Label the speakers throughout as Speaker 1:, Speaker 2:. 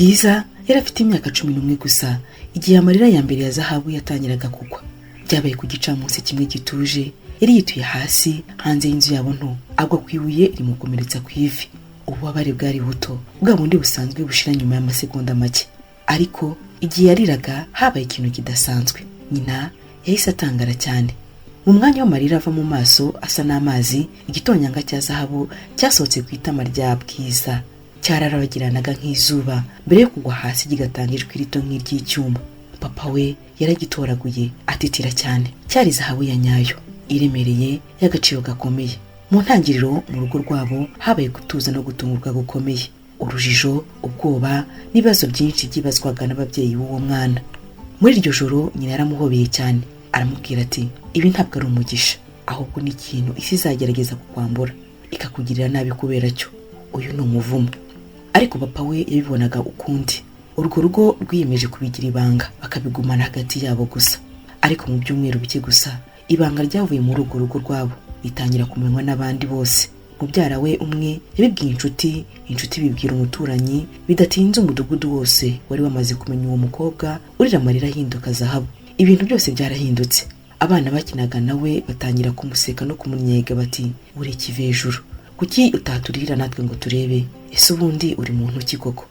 Speaker 1: Bwiza yari afite imyaka 11 gusa igihe amarira ya mbere ya zahabu yatangiraga kugwa. Byabaye ku gicamunsi kimwe gituje, yari yituye hasi hanze y'inzu yabo nto, agwa ku ibuye rimukomeretsa ku ivi. Ububabare bwari buto, bwa bundi busanzwe bushira nyuma y'amasegonda make. Ariko igihe yariraga habaye ikintu kidasanzwe. Nyina yahise atangara cyane. Mu mwanya w'amarira ava mu maso asa n'amazi, igitonyanga cya zahabu cyasohotse ku itama rya Bwiza, cyararabagiranaga nk'izuba mbere yo kugwa hasi kigatanga ijwi rito nk'iry'icyuma. Papa we yaragitoraguye atitira cyane. Cyari zahabu ya nyayo, iremereye, y'agaciro gakomeye. Mu ntangiriro mu rugo rwabo habaye gutuza no gutungurwa gukomeye, urujijo, ubwoba n'ibibazo byinshi byibazwaga n'ababyeyi b'uwo mwana. Muri iryo joro nyina yaramuhobeye cyane, aramubwira ati: "Ibi ntabwo ari umugisha, ahubwo ni ikintu isi izagerageza kukwambura ikakugirira nabi kubera cyo. Uyu ni umuvumo." Ariko papa we yabibonaga ukundi. Urwo rugo rwiyemeje kubigira ibanga, bakabigumana hagati yabo gusa. Ariko mu byumweru bike gusa, ibanga ryavuye muri urwo rugo rwabo ritangira kumenywa n'abandi bose. Mubyara we umwe yabibwiye inshuti, inshuti bibwira umuturanyi. Bidatinze umudugudu wose wari wamaze kumenya uwo mukobwa urira amarira ahinduka zahabu. Ibintu byose byarahindutse. Abana bakinaga nawe batangira kumuseka no kumunyega bati: "Uri ikivejuru, kuki utaturira natwe ngo turebe? Ese ubundi uri muntu ki koko?"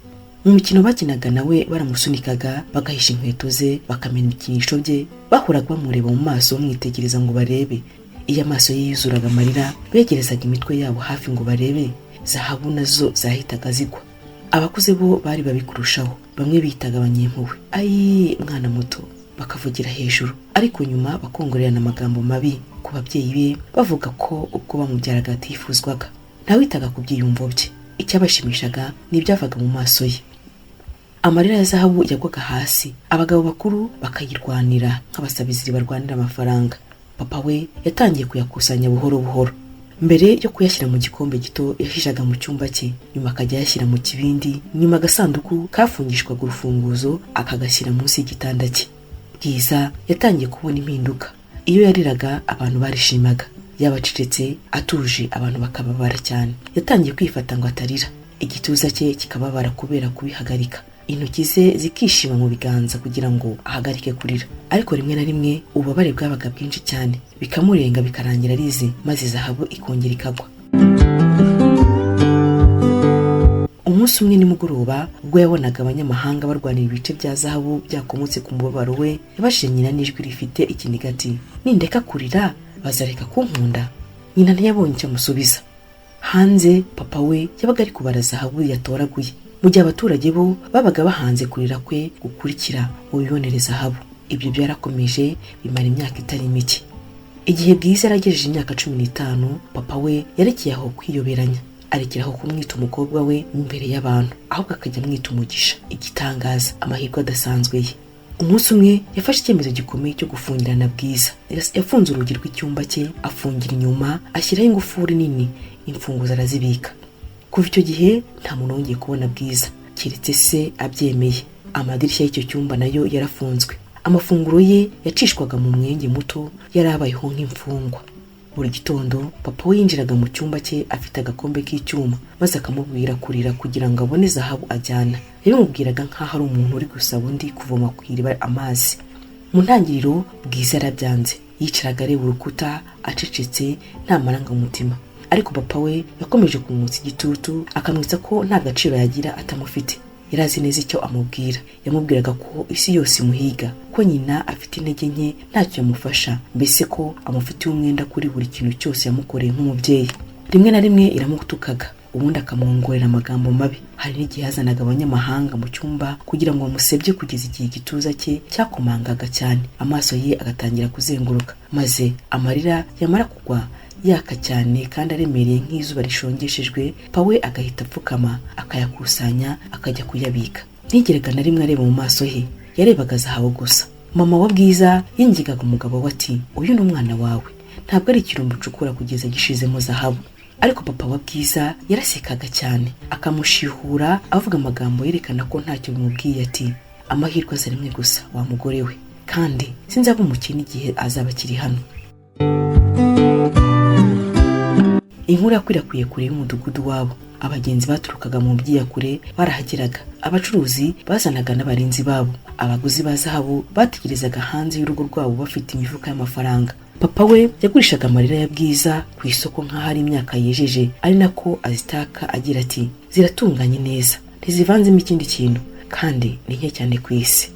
Speaker 1: Mu mukino bakinaga nawe baramusunikaga, bagahisha inkweto ze, bakamena ibikinisho bye. Bahoraga bamureba mu maso, bamwitegereza ngo barebe. Iyo amaso ye yuzuraga amarira, begerezaga imitwe yabo hafi ngo barebe zahabu, nazo zahitaga zigwa. Abakuze bo bari babi kurushaho. Bamwe bitaga abanyempuhwe: "Ayi mwana muto," bakavugira hejuru, ariko nyuma bakongorerana amagambo mabi ku babyeyi be, bavuga ko ubwo bamubyaraga atifuzwaga. Ntawitaga ku byiyumvo bye, icyabashimishaga ni ibyavaga mu maso ye. Amarira ya zahabu yagwaga hasi, abagabo bakuru bakayirwanira nk'abasabiziri barwanira amafaranga. Papa we yatangiye kuyakusanya buhoro buhoro. Mbere yo kuyashyira mu gikombe gito yahishaga mu cyumba cye, nyuma akajya ayashyira mu kibindi, nyuma agasanduku kafungishwaga urufunguzo akagashyira munsi y'igitanda cye. Bwiza yatangiye kubona impinduka. Iyo yariraga abantu barishimaga, yabacecetse atuje abantu bakababara cyane. Yatangiye kwifata ngo atarira, igituza cye kikababara kubera kubihagarika, intoki ze zikishima mu biganza kugira ngo ahagarike kurira. Ariko rimwe na rimwe ububabare bwabaga bwinshi cyane bikamurenga, bikarangira arize, maze zahabu ikongera ikagwa. Umunsi umwe nimugoroba, ubwo yabonaga abanyamahanga barwanira ibice bya zahabu byakomotse ku mubabaro we, yabajije nyina n'ijwi rifite ikiniga ati: "Nindeka kurira bazareka kunkunda?" Nyina ntiyabonye icyo amusubiza. Hanze papa we yabaga ari kubara zahabu yatoraguye, mu gihe abaturage bo babaga bahanze kurira kwe gukurikira mu bibonere zahabu. Ibyo byarakomeje bimara imyaka itari mike. Igihe Bwiza yaragejeje imyaka 15, papa we yarekeye aho kwiyoberanya, arekeraho kumwita umukobwa we imbere y'abantu, ahubwo akajya amwita umugisha, igitangaza, amahirwe adasanzwe ye. Umunsi umwe yafashe icyemezo gikomeye cyo gufungirana Bwiza. Yafunze urugi rw'icyumba cye, afungira inyuma, ashyiraho ingufuri nini, imfunguzo arazibika. Kuva icyo gihe nta muntu wongeye kubona Bwiza keretse se abyemeye. Amadirishya y'icyo cyumba nayo yarafunzwe. Amafunguro ye yacishwaga mu mwenge muto, yari abayeho nk'imfungwa. Buri gitondo papa we yinjiraga mu cyumba cye afite agakombe k'icyuma, maze akamubwira kurira kugira ngo abone zahabu ajyana. Yabimubwiraga nk'aho ari umuntu uri gusaba undi kuvoma ku iriba amazi. Mu ntangiriro Bwiza yarabyanze, yicaraga areba urukuta acecetse, nta marangamutima. Ariko papa we yakomeje kumwotsa igitutu, akamwitsa ko nta gaciro yagira atamufite. Yari azi neza icyo amubwira. Yamubwiraga ko isi yose imuhiga, ko nyina afite intege nke, ntacyo yamufasha, mbese ko amufitiye umwenda kuri buri kintu cyose yamukoreye nk'umubyeyi. Rimwe na rimwe iramutukaga, ubundi akamwongorera amagambo mabi. Hari n'igihe yazanaga abanyamahanga mu cyumba kugira ngo bamusebye, kugeza igihe igituza cye cyakomangaga cyane, amaso ye agatangira kuzenguruka, maze amarira yamara kugwa yaka cyane kandi aremereye nk'izuba rishongeshejwe, pawe agahita apfukama akayakusanya akajya kuyabika. Ntigeraga na rimwe areba mu maso he, yarebaga zahabu gusa. Mama wa Bwiza yingingaga umugabo we ati: "Uyu ni umwana wawe, ntabwo ari ikirombe ucukura kugeza gishizemo zahabu." Ariko papa wa Bwiza yarasekaga cyane, akamushihura avuga amagambo yerekana ko ntacyo bimubwiye, ati: "Amahirwe aza rimwe gusa wa mugore we, kandi sinzaba umukene igihe azaba akiri hano." Inkuru yakwirakwiye kure y'umudugudu wabo. Abagenzi baturukaga mu byiyakure barahageraga, abacuruzi bazanaga n'abarinzi babo, abaguzi ba zahabu bategerezaga hanze y'urugo rwabo bafite imifuka y'amafaranga. Papa we yagurishaga amarira ya Bwiza ku isoko nk'aho ari imyaka yejeje, ari nako azitaka agira ati: "Ziratunganye neza, ntizivanzemo ikindi kintu, kandi ni nke cyane ku isi."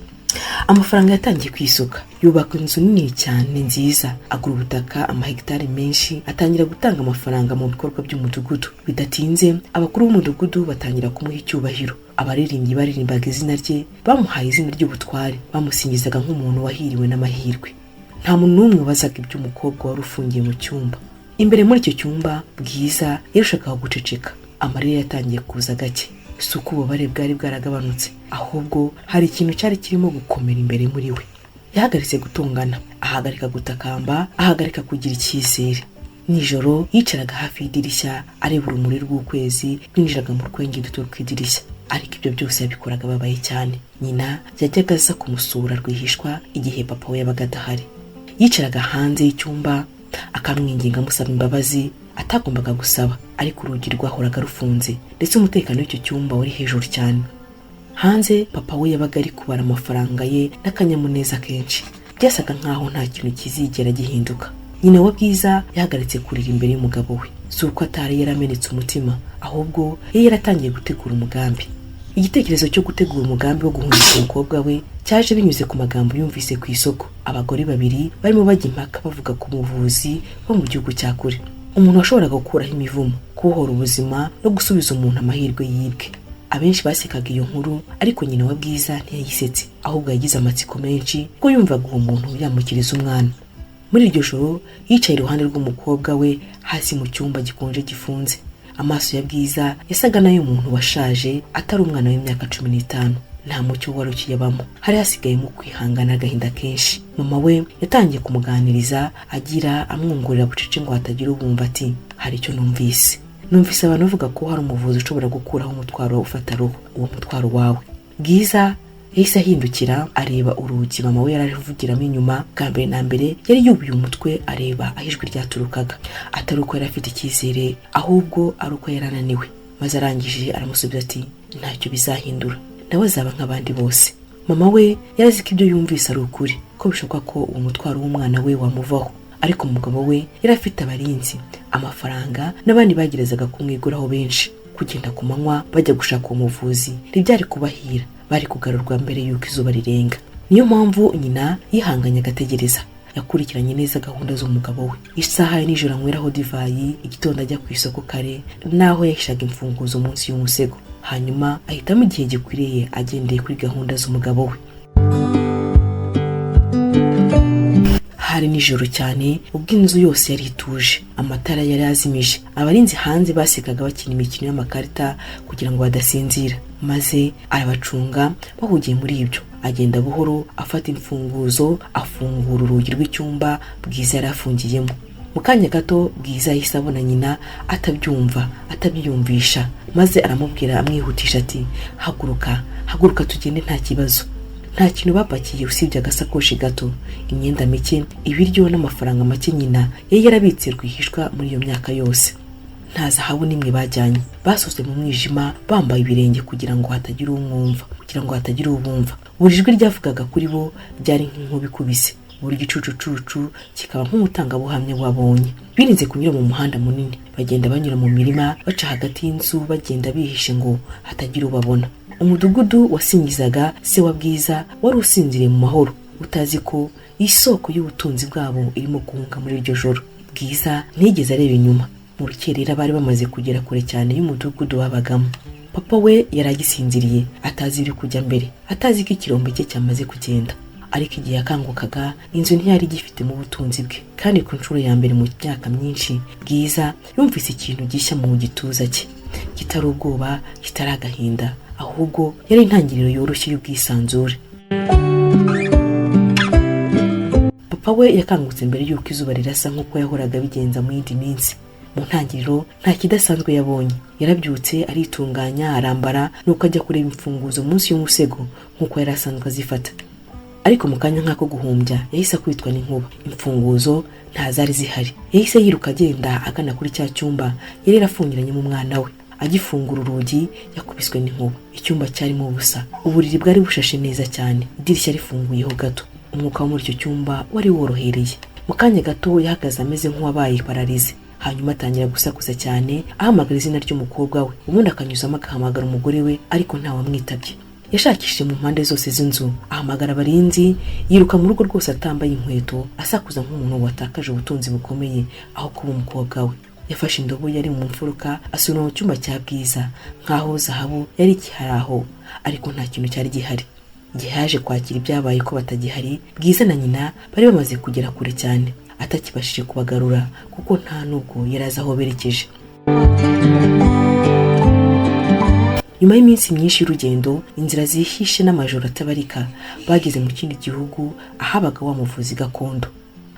Speaker 1: Amafaranga yatangiye kwisuka, yubaka inzu nini cyane nziza, agura ubutaka amahegitari menshi, atangira gutanga amafaranga mu bikorwa by'umudugudu. Bidatinze abakuru b'umudugudu batangira kumuha icyubahiro. Abaririmbyi baririmbaga izina rye, bamuhaye izina ry'ubutware, bamusingizaga nk'umuntu wahiriwe n'amahirwe. Nta muntu n'umwe wabazaga iby'umukobwa wari ufungiye mu cyumba. Imbere muri icyo cyumba, Bwiza yarushagaho guceceka. Amarira yatangiye kuza gake. Si uko ububabare bwari bwaragabanutse, ahubwo hari ikintu cyari kirimo gukomera imbere muri we. Yahagaritse gutongana, ahagarika gutakamba, ahagarika kugira icyizere. Nijoro yicaraga hafi y'idirishya, areba urumuri rw'ukwezi rwinjiraga mu rwenge duto rw'idirishya, ariko ibyo byose yabikoraga ababaye cyane. Nyina yajyaga aza kumusura rwihishwa igihe papa we yabaga adahari. Yicaraga hanze y'icyumba akamwinginga, amusaba imbabazi atagombaga gusaba, ariko urugi rwahoraga rufunze, ndetse umutekano w'icyo cyumba wari hejuru cyane. Hanze papa we yabaga ari kubara amafaranga ye n'akanyamuneza kenshi. Byasaga nkaho nta kintu kizigera gihinduka. Nyina wa Bwiza yahagaritse kurira imbere y'umugabo we. Si uko atari yaramenetse umutima, ahubwo yari yaratangiye gutegura umugambi. Igitekerezo cyo gutegura umugambi wo guhungisha umukobwa we cyaje binyuze ku magambo yumvise ku isoko. Abagore babiri barimo bajya impaka bavuga ku muvuzi wo mu gihugu cya kure, umuntu washoboraga gukuraho imivumo, kubohora ubuzima no gusubiza umuntu amahirwe yibwe. Abenshi basekaga iyo nkuru, ariko nyina wa Bwiza ntiyayisetse, ahubwo yagize amatsiko menshi kuko yumvaga uwo muntu yamukiriza umwana. Muri iryo joro yicaye iruhande rw'umukobwa we hasi mu cyumba gikonje gifunze. Amaso ya Bwiza yasaga n'ay'umuntu washaje, atari umwana w'imyaka 15. Nta mucyo wari ukiyabamo, hari hasigayemo kwihangana agahinda kenshi. Mama we yatangiye kumuganiriza, agira amwungurira bucece ngo hatagira ubumva, ati: "Hari icyo numvise. Numvise abantu bavuga ko hari umuvuzi ushobora gukuraho umutwaro ufata roho, uwo mutwaro wawe." Bwiza yahise ahindukira areba urugi mama we yari arivugiramo inyuma. Bwa mbere na mbere yari yubuye umutwe areba aho ijwi ryaturukaga, atari uko yari afite icyizere, ahubwo ari uko yari ananiwe. Maze arangije aramusubiza ati: "Ntacyo bizahindura, nawe azaba nk'abandi bose." Mama we yari azi ko ibyo yumvise ari ukuri, ko bishoboka ko uwo mutwaro w'umwana we wamuvaho, ariko umugabo we yari afite abarinzi, amafaranga n'abandi bageragezaga kumwiguraho benshi. Kugenda ku manywa bajya gushaka uwo muvuzi ntibyari kubahira, bari kugarurwa mbere y'uko izuba rirenga. Niyo mpamvu nyina yihanganye agategereza. Yakurikiranye neza gahunda z'umugabo we: isaha ya nijoro anyweraho divayi, igitondo ajya ku isoko kare, n'aho yahishaga imfunguzo munsi y'umusego. Hanyuma ahitamo igihe gikwiriye agendeye kuri gahunda z'umugabo we. Hari nijoro cyane, ubwo inzu yose yari ituje, amatara yari azimije. Abarinzi hanze basekaga bakina imikino y'amakarita kugira ngo badasinzira. Maze arabacunga bahugiye muri ibyo, agenda buhoro, afata imfunguzo, afungura urugi rw'icyumba Bwiza yari afungiyemo. Mu kanya gato Bwiza yahise abona nyina, atabyumva, atabyiyumvisha, maze aramubwira amwihutisha ati: "Haguruka, haguruka tugende, nta kibazo." Nta kintu bapakiye usibye agasakoshi gato, imyenda mike, ibiryo n'amafaranga make nyina yari yarabitse rwihishwa muri iyo myaka yose. Nta zahabu n'imwe bajyanye. Basohotse mu mwijima bambaye ibirenge kugira ngo hatagira umwumva, kugira ngo hatagira ubumva. Buri jwi ryavugaga kuri bo ryari nk'inkuba ikubise, buri gicucucucu kikaba nk'umutangabuhamya wabonye. Birinze kunyura mu muhanda munini, bagenda banyura mu mirima, baca hagati y'inzu, bagenda bihishe ngo hatagira ubabona. Umudugudu wasingizaga se wa Bwiza wari usinziriye mu mahoro, utazi ko isoko y'ubutunzi bwabo irimo guhunga muri iryo joro. Bwiza ntiyigeze areba inyuma. Mu rukerera bari bamaze kugera kure cyane y'umudugudu babagamo. Papa we yari agisinziriye, atazi ibiri kujya mbere, atazi ko ikirombe cye cyamaze kugenda. Ariko igihe yakangukaga, inzu ntiyari igifitemo ubutunzi bwe, kandi ku nshuro ya mbere mu myaka myinshi Bwiza yumvise ikintu gishya mu gituza cye, kitari ubwoba, kitari agahinda, ahubwo yari intangiriro yoroshye y'ubwisanzure. Papa we yakangutse mbere y'uko izuba rirasa, nk'uko yahoraga abigenza mu yindi minsi. Mu ntangiriro nta kidasanzwe yabonye. Yarabyutse, aritunganya, arambara, nuko ajya kureba imfunguzo munsi y'umusego nk'uko yari asanzwe azifata. Ariko mu kanya nk'ako guhumbya yahise akubitwa n'inkuba. Imfunguzo ntazari zihari. Yahise yiruka agenda agana kuri cya cyumba yari yarafungiranyemo umwana we. Agifungura urugi yakubiswe n'inkuba. Icyumba cyarimo ubusa, uburiri bwari bushashe neza cyane, idirishya rifunguyeho gato. Umwuka wo muri icyo cyumba wari worohereye. Mu kanya gato yahagaze ameze nk'uwabaye pararize, hanyuma atangira gusakuza cyane ahamagara izina ry'umukobwa we, ubundi akanyuzamo agahamagara umugore we, ariko ntawamwitabye. Yashakishije mu mpande zose z'inzu, ahamagara abarinzi, yiruka mu rugo rwose atambaye inkweto, asakuza nk'umuntu watakaje ubutunzi bukomeye aho kuba umukobwa we. Yafashe indobo yari mu mfuruka asubira mu cyumba cya Bwiza nk'aho zahabu yari ikihari aho, ariko nta kintu cyari gihari. Igihe yaje kwakira ibyabaye ko batagihari, Bwiza na nyina bari bamaze kugera kure cyane, atakibashije kubagarura kuko nta nubwo yari azi aho berekeje. Nyuma y'iminsi myinshi y'urugendo, inzira zihishe n'amajoro atabarika, bageze mu kindi gihugu ahabaga wa muvuzi gakondo.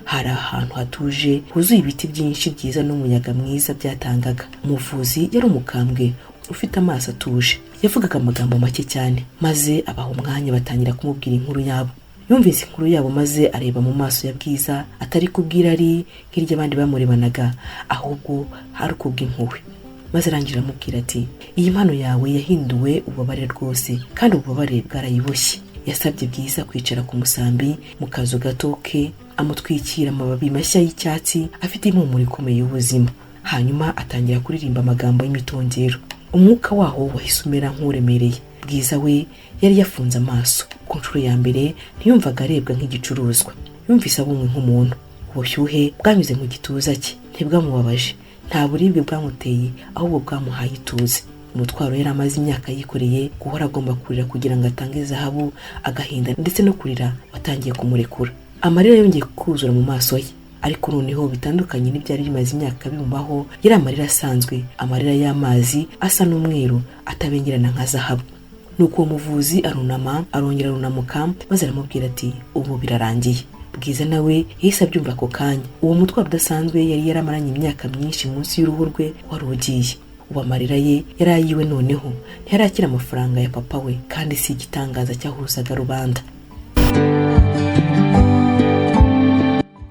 Speaker 1: Hari ahantu hatuje huzuye ibiti byinshi byiza n'umuyaga mwiza byatangaga. Umuvuzi yari umukambwe ufite amaso atuje, yavugaga amagambo make cyane, maze abaha umwanya batangira kumubwira inkuru yabo. Yumvise inkuru yabo maze areba mu maso ya Bwiza, atari kubwira ari nk'iry'abandi bamurebanaga, ahubwo hari kubw'impuhwe. Maze arangira aramubwira ati: "Iyi mpano yawe yahinduwe ububabare rwose, kandi ububabare bwarayiboshye." Yasabye Bwiza kwicara ku musambi mu kazu gato ke, amutwikira amababi mashya y'icyatsi afite impumuro ikomeye y'ubuzima, hanyuma atangira kuririmba amagambo y'imitongero. Umwuka waho wahise umera nk'uremereye. Bwiza we yari yafunze amaso. Ku nshuro ya mbere ntiyumvaga arebwa nk'igicuruzwa, yumvise abumwe nk'umuntu. Ubushyuhe bwanyuze mu gituza cye ntibwamubabaje, nta buribwe bwamuteye, ahubwo bwamuhaye ituze. Umutwaro yari amaze imyaka yikoreye, guhora agomba kurira kugira ngo atange zahabu, agahinda ndetse no kurira watangiye kumurekura. Amarira yongeye kuzura mu maso ye, ariko noneho bitandukanye n'ibyari bimaze imyaka bimubaho, yari amarira asanzwe, amarira y'amazi asa n'umweru atabengerana nka zahabu. Nuko uwo muvuzi arunama, arongera arunamuka, maze aramubwira ati: "Ubu birarangiye." Bwiza nawe yahise abyumva ako kanya. Uwo mutwaro udasanzwe yari yaramaranye imyaka myinshi munsi y'uruhu rwe wari ugiye. Ubu amarira ye yari ayiwe noneho, ntiyarakira amafaranga ya papa we, kandi si igitangaza cyahuzaga rubanda.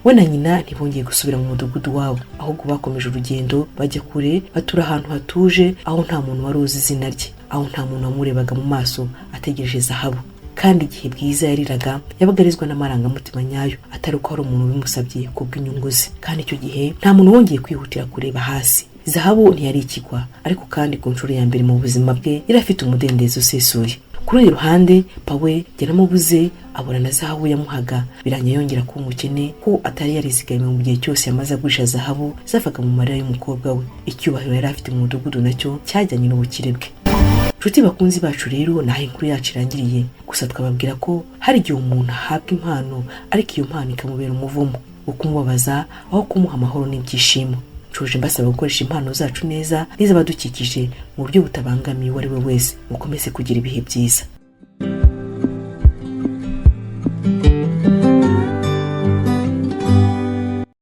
Speaker 1: We na nyina ntibongeye gusubira mu mudugudu wabo, ahubwo bakomeje urugendo bajya kure, batura ahantu hatuje, aho nta muntu wari uzi izina rye, aho nta muntu wamurebaga mu maso ategereje zahabu. Kandi igihe Bwiza yariraga yabaga arizwa n'amarangamutima nyayo, atari uko hari umuntu ubimusabye kubw'inyungu ze. Kandi icyo gihe nta muntu wongeye kwihutira kureba hasi. Zahabu ntiyari ikigwa, ariko kandi ku nshuro ya mbere mu buzima bwe yari afite umudendezo usesuye. Ku rundi ruhande, Pawe yaramubuze, abona na zahabu yamuhaga, birangiye yongera kuba umukene ko atari yarizigamiye mu gihe cyose yamaze agurisha zahabu zavaga mu marira y'umukobwa we. Icyubahiro yari afite mu mudugudu nacyo cyajyanye n'ubukire bwe. Nshuti bakunzi bacu rero, naho inkuru yacu irangiriye, gusa twababwira ko hari igihe umuntu ahabwa impano, ariko iyo mpano ikamubera umuvumo wo kumubabaza aho kumuha amahoro n'ibyishimo. Nshuje mbasaba gukoresha impano zacu neza n'iz'abadukikije mu buryo butabangamiye uwo ari we wese. Mukomeze kugira ibihe byiza.